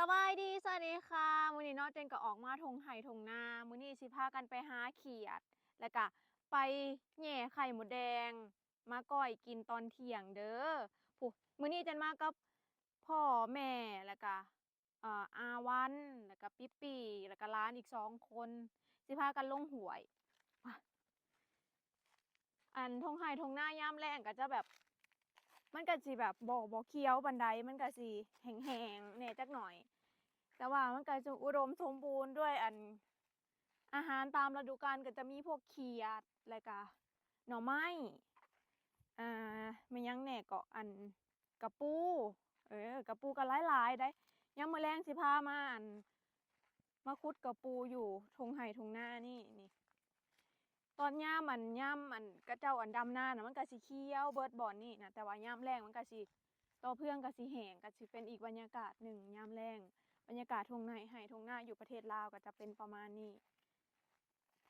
ສະບາຍດີ ສະຫວັດດີຄ່ະ ມື້ນີ້ເນາະ ເຈັນກໍອອກມາທົ່ງໄຮ່ທົ່ງນາ ມື້ນີ້ຊິພາກັນໄປຫາຂຽດ ແລ້ວກະໄປແຫຍ່ໄຂ່ມົດແດງ ມາກ້ອຍກິນຕອນທ່ຽງເດີ. ຜູ້ ມື້ນີ້ເຈັນມາກັບພໍ່ແມ່ ແລ້ວກະ ເອີ ອາວັນ ແລ້ວກະປິບປີ ແລ້ວກະຫຼານອີກສອງຄົນ ຊິພາກັນລົງຫ້ວຍ. ອັນທົ່ງໄຮ່ທົ່ງນາຍາມແລ້ງກໍຈະແບບ ມັນກໍຊິແບບບໍ່ ບໍ່ຂຽວປານໃດ ມັນກໍຊິແຫ້ງໆແດ່ຈັກໜ້ອຍ ແຕ່ວ່າມັນກໍຈະອຸດົມສົມບູນດ້ວຍອັນ ອາຫານຕາມລະດູການ ກໍຈະມີພວກຂຽດ ແລ້ວກະໜໍ່ໄມ້ ອ່າ ແມ່ນຫຍັງແດ່ເກາະ ອັນ ກະປູ ເອີ ກະປູກໍຫຼາຍໆໄດ໋. ຍາມມື້ແລງຊິພາມາ ອັນ ມາຂຸດກະປູຢູ່ທົ່ງໄຮ່ທົ່ງນານີ້ ນີ້ ຕອນຍາມ ອັນ ຍາມ ອັນ ເຂົາເຈົ້າ ອັນ ດຳນານະ ມັນກະຊິຂຽວເບິດບ່ອນນີ້ນະ ແຕ່ວ່າຍາມແລ້ງມັນກະຊິ ຕໍ່ເພື່ອງກະຊິແຫ້ງ ກະຊິເປັນອີກບັນຍາກາດໜຶ່ງຍາມແລ້ງ. ບັນຍາກາດທົ່ງໄຮ່ທົ່ງນາຢູ່ປະເທດລາວກະຈະເປັນປະມານນີ້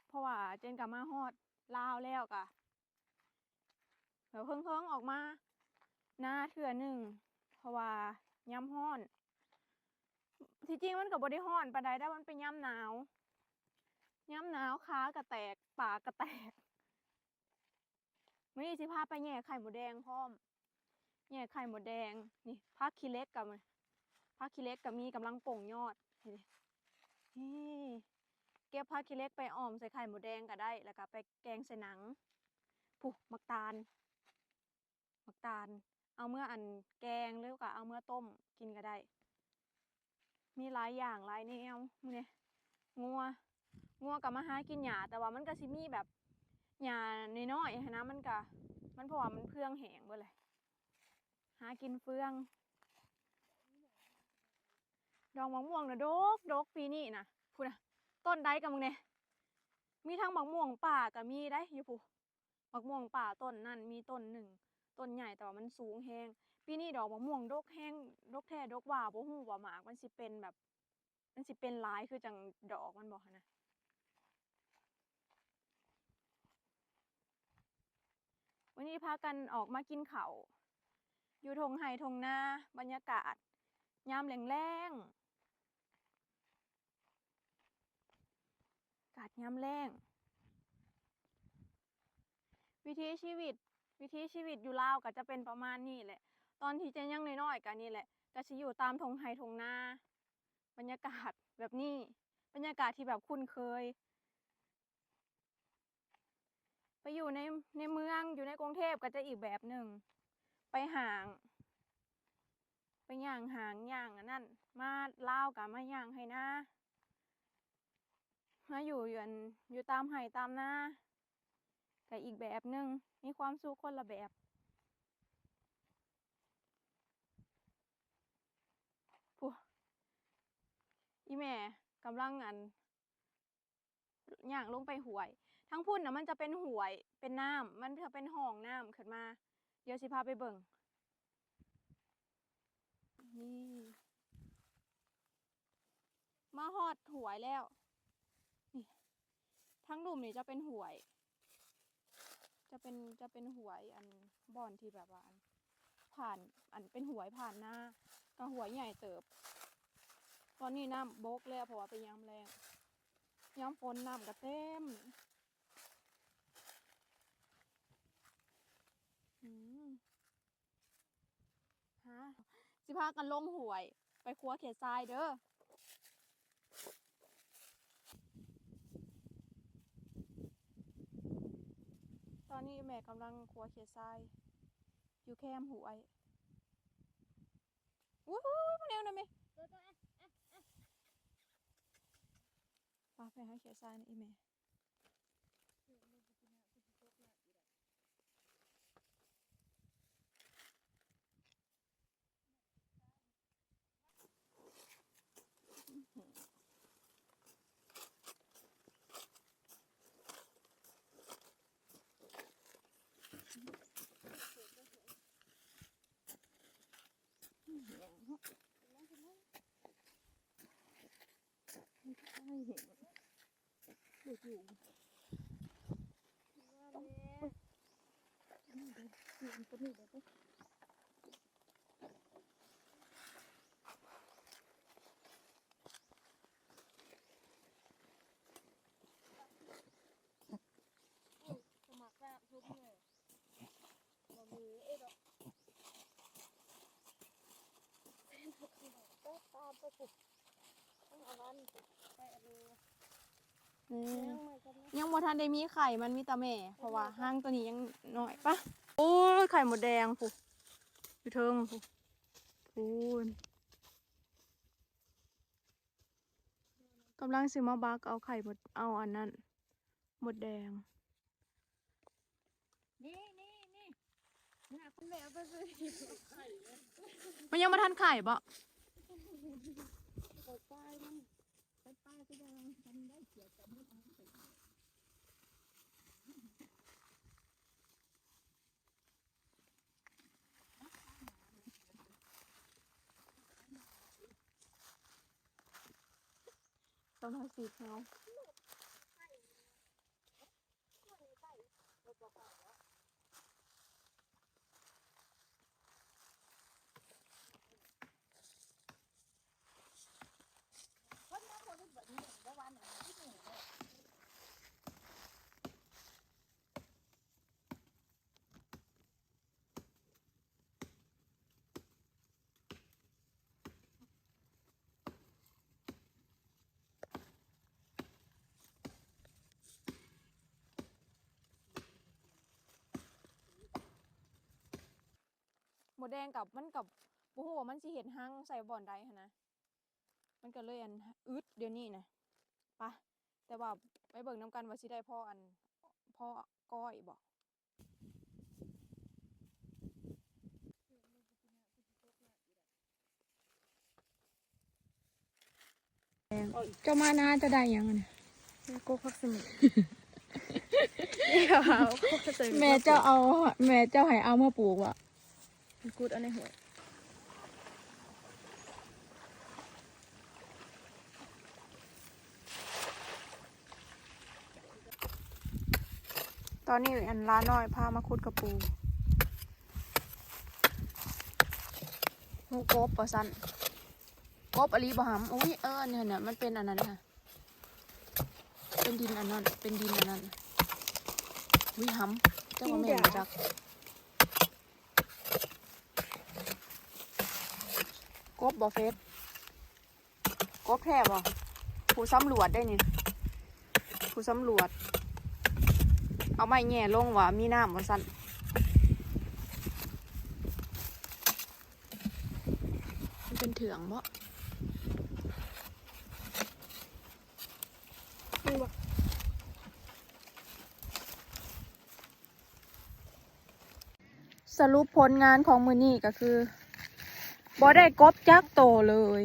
ເພາະວ່າເຈັນກະມາຮອດລາວແລ້ວກະ ແບບເຫິງໆອອກມານາເທື່ອໜຶ່ງ ເພາະວ່າຍາມຮ້ອນ ທີ່ຈິງມັນກໍບໍ່ໄດ້ຮ້ອນປານໃດ ແຕ່ມັນເປັນຍາມໜາວ ຍາມໜາວຂາກໍແຕກ ປາກກໍແຕກ. ມື້ນີ້ຊິພາໄປແຫຍ່ໄຂ່ມົດແດງພ້ອມ ແຫຍ່ໄຂ່ມົດແດງ. ນີ້ ຜັກຂີ້ເຫຼັກກໍ ຜັກຂີ້ເຫຼັກກໍມີ ກຳລັງປົ່ງຍອດ ນີ້ ນີ້ ເກັບຜັກຂີ້ເຫຼັກໄປອອມໃສ່ໄຂ່ມົດແດງກໍໄດ້ ແລ້ວກໍໄປແກງໃສ່ໜັງ. ຜູ້ ໝາກຕານ ໝາກຕານ ເອົາເມືອ ອັນ ແກງ ຫຼືກະເອົາເມືອຕົ້ມກິນກະໄດ້. ມີຫຼາຍຢ່າງຫຼາຍແນວມື້ນີ້. ງົວ ງົວກະມາຫາກິນຫຍ້າ ແຕ່ວ່າມັນກະຊິມີແບບຫຍ້ານ້ອຍໆຫັ້ນນະ ມັນກະ ມັນ ເພາະວ່າມັນເຟືອງແຫ້ງເບິດແຫຼະ ຫາກິນເຟືອງ. ດອກໝາກມ່ວງນະ ດົກໆປີນີ້ນະ ພຸ້ນນະ ຕົ້ນໃດກະເບິ່ງແດ່ ມີທັງໝາກມ່ວງປ່າກະມີໄດ໋ ຢູ່ພຸ້ນ. ໝາກມ່ວງປ່າຕົ້ນນັ້ນມີຕົ້ນໜຶ່ງ ຕົ້ນໃຫຍ່ ແຕ່ວ່າມັນສູງແຮງ. ປີນີ້ດອກໝາກມ່ວງດົກແຮງ ດົກແທ້ດົກວ່າ ບໍ່ຮູ້ວ່າໝາກມັນຊິເປັນແບບ ມັນຊິເປັນຫຼາຍຄືຈັ່ງດອກມັນບໍ່ຫັ້ນນະ. ມື້ນີ້ພາກັນອອກມາກິນເຂົ້າຢູ່ທົ່ງໄຮ່ທົ່ງນາ ບັນຍາກາດຍາມແລງໆ. ອາກາດຍາມແລ້ງ ວິຖີຊີວິດ ວິຖີຊີວິດຢູ່ລາວກໍຈະເປັນປະມານນີ້ແຫຼະ. ຕອນທີ່ເຈັນຍັງນ້ອຍໆກໍນີ້ແຫຼະ ກໍຊິຢູ່ຕາມທົ່ງໄຮ່ທົ່ງນາ ບັນຍາກາດແບບນີ້ ບັນຍາກາດທີ່ແບບຄຸ້ນເຄີຍ. ໄປຢູ່ໃນ ໃນເມືອງ ຢູ່ໃນກຸງເທບກໍຈະອີກແບບໜຶ່ງ ໄປຫ້າງ ໄປຍ່າງຫ້າງ ຍ່າງອັນນັ້ນ ມາລາວກໍມາຍ່າງໄຮ່ນາ ມາຢູ່ ຢູ່ ອັນ ຢູ່ຕາມໄຮ່ຕາມນາ ກໍອີກແບບໜຶ່ງ ມີຄວາມສຸກຄົນລະແບບ. ຜູ້ ອີ່ແມ່ກຳລັງ ອັນ ຍ່າງລົງໄປຫ້ວຍ. ທາງພຸ້ນນະ ມັນຈະເປັນຫ້ວຍ ເປັນນ້ຳ ມັນຈະເປັນຮ່ອງນ້ຳຂຶ້ນມາ. ດຽວຊິພາໄປເບິ່ງ. ນີ້ ມາຮອດຫ້ວຍແລ້ວ. ນີ້ ທາງລຸ່ມນີ້ຈະເປັນຫ້ວຍ ຈະເປັນ ຈະເປັນຫ້ວຍ ອັນ ບ່ອນທີ່ແບບວ່າ ອັນ ຜ່ານ ອັນ ເປັນຫ້ວຍຜ່ານນາ ກໍຫ້ວຍໃຫຍ່ເຕີບ. ຕອນນີ້ນ້ຳບົກແລ້ວ ເພາະວ່າເປັນຍາມແລ້ງ ຍາມຝົນນ້ຳກໍເຕັມ. ອືມ ຫາ ຊິພາກັນລົງຫ້ວຍ ໄປຂົວຂຽດຊາຍເດີ. ຕອນນີ້ແມ່ກຳລັງຂົວຂຽດຊາຍ ຢູ່ແຄມຫ້ວຍ. ອຸ້ຍ ມາແນວນັ້ນແມ່ ໄປ ໄປຫາຂຽດຊາຍນະອີ່ແມ່. ອືມ ຍັງບໍ່ທັນໄດ້ມີໄຂ່ ມັນມີແຕ່ແມ່ ເພາະວ່າຫາງໂຕນີ້ຍັງນ້ອຍ. ປະ ໂອ້ຍ ໄຂ່ມົດແດງພຸ້ນ ຢູ່ເທິງພຸ້ນ ພຸ້ນ. ກຳລັງຊິມາບັກເອົາໄຂ່ມົດ ເອົາອັນນັ້ນ ມົດແດງ. ນີ້ ນີ້ ນີ້ ນີ້ ຄຸນແມ່ເອົາໄປຊື້ ມັນຍັງບໍ່ທັນໄຂ່ບໍ? ຕ້ອງເອົາສີຂາວ. ມົດແດງກັບ ມັນກັບ ບໍ່ຮູ້ວ່າມັນຊິເຮັດຮັງໃສ່ບ່ອນໃດຫັ້ນນະ ມັນກໍເລີຍອັນອຶດດຽວນີ້ນະ. ປະ ແຕ່ວ່າໄປເບິ່ງນຳກັນວ່າຊິໄດ້ພໍອັນ ພໍກ້ອຍບໍ່. ເຈົ້າມານາເຈົ້າໄດ້ຫຍັງອັນນີ້? ໄດ້ກົກຜັກສະໝີ. ແມ່ເຈົ້າເອົາ ແມ່ເຈົ້າໃຫ້ເອົາມາປູກວະ? ມັນກຸດເອົາໃນຫ້ວຍ. ຕອນນີ້ອັນຫຼານນ້ອຍພາມາຂຸດກະປູ ຫູກົບວ່າຊັ້ນ. ກົບອີ່ຫຼີບໍ່ຫຳ? ອຸ້ຍ ເອີ ອັນນີ້ຫັ້ນນະ ມັນເປັນອັນນັ້ນນະ ເປັນດິນອັນນັ້ນ ເປັນດິນອັນນັ້ນ. ອຸ້ຍ ຫຳ ຈັກວ່າແມ່ນບໍ່ຈັກ. ກົບບໍ່ເຟດ? ກົບແທ້ບໍ່? ຜູ້ສຳຫຼວດໄດ໋ນີ້ ຜູ້ສຳຫຼວດ ເອົາໄມ້ແຫຍ່ລົງວ່າມີນ້ຳວ່າຊັ້ນ. ມັນເປັນເຖື່ອງບໍ່? ສະຫຼຸບຜົນງານຂອງມື້ນີ້ກໍຄື ບໍ່ໄດ້ກົບຈັກໂຕເລີຍ.